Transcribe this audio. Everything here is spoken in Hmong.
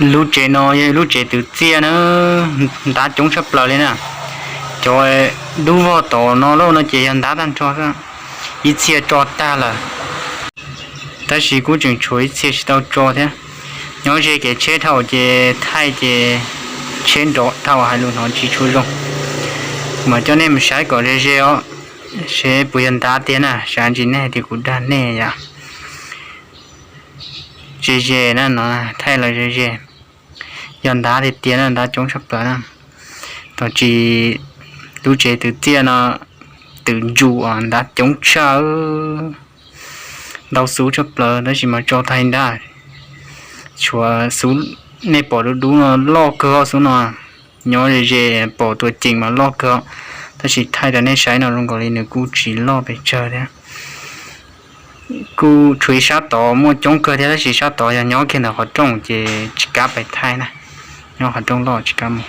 Lub tsev no yog lub tsev twv txiaj na, ntav coob tshaj plaws li na. Cov dub vog tom no loj no ces yog ntav tag nrho, ib txhia tso tag lawm. Tab sis kuj tseem tshuav ib txhia tsis tau tso thiab. Nyob ze kev tsheb dhau ces thaij ces tsheb nrov dhau hais lus hnov tsis tshua zoo. Mas coj nej mus saib kom ze ze os, seb puas yog ntav tiag na, sab ntsis nej hais tias kuv dag nej yom. Ze ze na no, thaij los ze ze. Yog ntav tiag tiag na, ntav coob tshaj plaws na. Thaum tsis, lub tsev twv txiaj no twv ntsus ntav coob tshaj, ntau xub tshaj plaws tab sis mas tso tag li ntag. Tshuav xub nej pom dub dub no loj kawg xub no. Nyob ze ze pom tuam ceem mas loj kawg, tab sis thaij rau nej saib no zoo nkaus li nws kuj tsis loj pes tsawg thiab. Kuj tshuav ib sab tod muaj coob kawg thiab tab sis sab tod yog nyob kiag ntawm qhov rooj ces tsis kam pais thaij na. Nyob qhov rooj loj tsis kam mus.